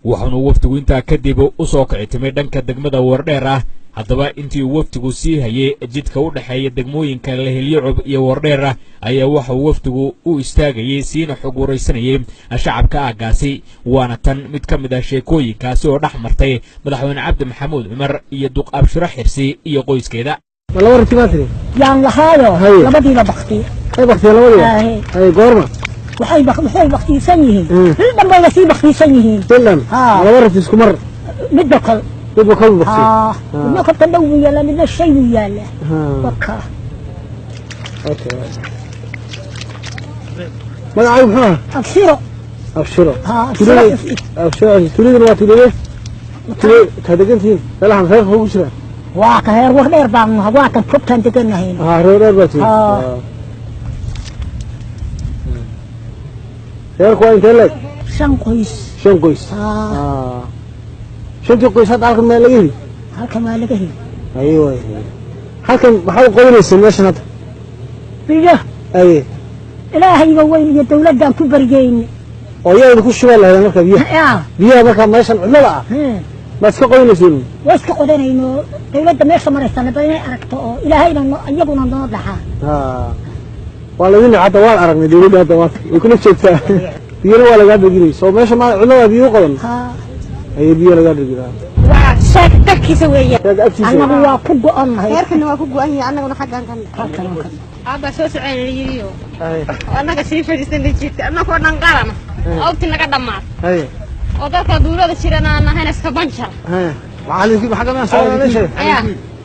Waxaanu wafdigu intaa kadib u soo kicitimay dhanka degmada Wardheer ah. Haddaba intii uu wafdigu sii hayay jidka u dhexeeya degmooyinka Lahelyacob iyo Wardheer ah, ayaa waxa uu wafdigu u istaagayey siina xog waraysanayay shacabka aaggaasi. Waana tan mid ka mid ah sheekooyinkaasi oo dhex martay Madaxweyne Cabdi Maxamuud Cumar iyo duq Abshiro Xirsi iyo qoyskeeda. Ma laba rati baa tiri? Yaan lahaayo. Haye. Labadiiba bakti. Ay baktiya labadiiba? Haye. Haye, goorma? Waxay baktiisan yihiin Mm. bil dhan bayna sii baktiisan yihiin. Finland? Haa. Ma laba rati isku mar? Midba kol. Midba kol buu baktiya? Haa, midna kolka dhow buu yaallaa, midna shay buu yaallaa. Waka. Okay, magacaagu muxuu ahaa? Abshiro. Abshiro. Haa, Abshiro. Abshiro, tuuladana waa tuulade? Tuulada kaa degantihiin meelahan reerka ugu jira? Waa ka heer Wardheer baan nahay, waa kan kobtaan deganahayn. Haa, reer dheer baa tihiin. Haa. Reerku waa intee leeg? 5 qoys. 5 qoys? Haa. Haa. Shantii qoys hadda halkan meel laga heli? Halkan waa laga heli. Aye waay, halkan maxaa u qabanaysa meeshan hadda? Biyo. Aye. Ilaahayba weyn iyo dawladdaan ku baryayne. Oo yaa idinku shubaa lahayd marka biyaha? Yaa. Biyaha markaa meeshan cidlada ah ma iska qoynayseen? Waa iska qodanayno, dawladda meesha maraysana ba inay aragto oo ilaahayna iyaguna noo dhaxaa. Haa, waa laydin hadda waan aragnay dawladda hadda waa way kula joogtaa, biyana waa lagaa dherginay soo meesha ma cidlada biyo u qodan. Haa. Aye, biyo lagaa dherginaa. Waa shaag dharkiisa weeyaan. Shaag agtiisa. Annagu waa ku go'onnahay. Reerkana waa ku go'an yahay, annaguna xaggan kan. Halkan oo kale. Aabbaa soo socon yiriyo. Oo annaga sii fadhiisanay jirta, annagoo dhan qarana. Awti naga dhammaad. Haye. Oo dadka duulada jirana aan ahayn iska banjar. Haye, maxaa la yidhi? Maxaa ka soo meesha? Yaa.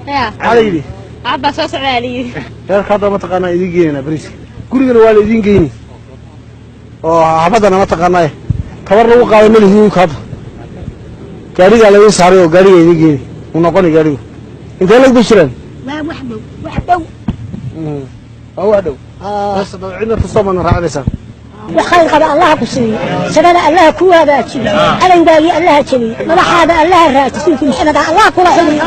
Yaa. Maxaa la yidhi? Aabbaa soo socdaa la yiri. Reerka hadda mataqaanaa idiin geynayna bariiska, gurigana waa la idiin geyni oo xabaddana mataqaanaa tabar lagu qaado ma lihi hadda, gaarigaa laidin saaray oo gaarigaa idiin geyni uu noqoni gaarigu. Intee lag bay jiraan? Waa wax dhow, wax dhow. Waa wax dhow. Bas cidna tusoo mana raacinaysaa. Wax khayr qaba allaha ku siiyo, sanada allaha ku hagaajiyo, cadowgaagii allaha jebiyo, madaxaada allaha raajiyo, rasuulka Maxameda allaha kula xiriyo,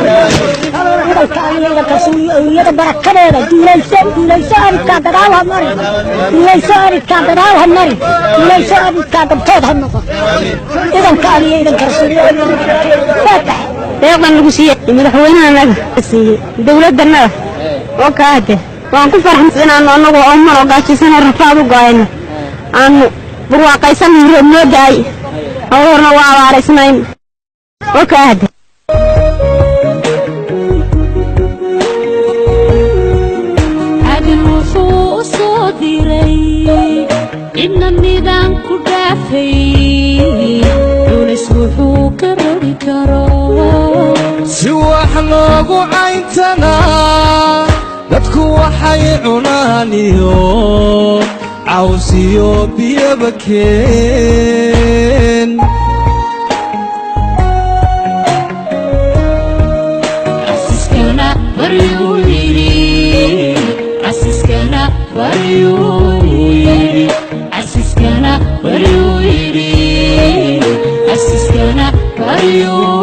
idalka aliyo idalka rasuuliyo awliyada barakadeeda. Duulayso, duulayso abidkaa, gadaal ha marin. Duulayso abidkaa, gadaal ha marin. Duulayso abidkaa, gabtood ha noqon. Idanka aliyo idanka rasuuliyo awliyada barakadeeda. Faatax. Deeqdan lagu siiyey madaxweynaha naga siiyey dawladdanada oo kaade waan ku farxan inaanu annagu oo mar oo gaajaysan oo rafaad u go'ayno aanu barwaaqaysan, roob noo da'ay, hawlahorna waa abaaraysnayn oo kaade. Cadil wuxuu u soo diray cidna nidaam ku dhaafay, culays wuxuu ka rogi karo si wax loogu cayntanaa. Dadku waxay cunaan iyo cawsiyo biyaba keen. Casiskana baryuu yidhi, casiskana baryuu yidhi, casiskana baryuu yidhi, casiskana baryuu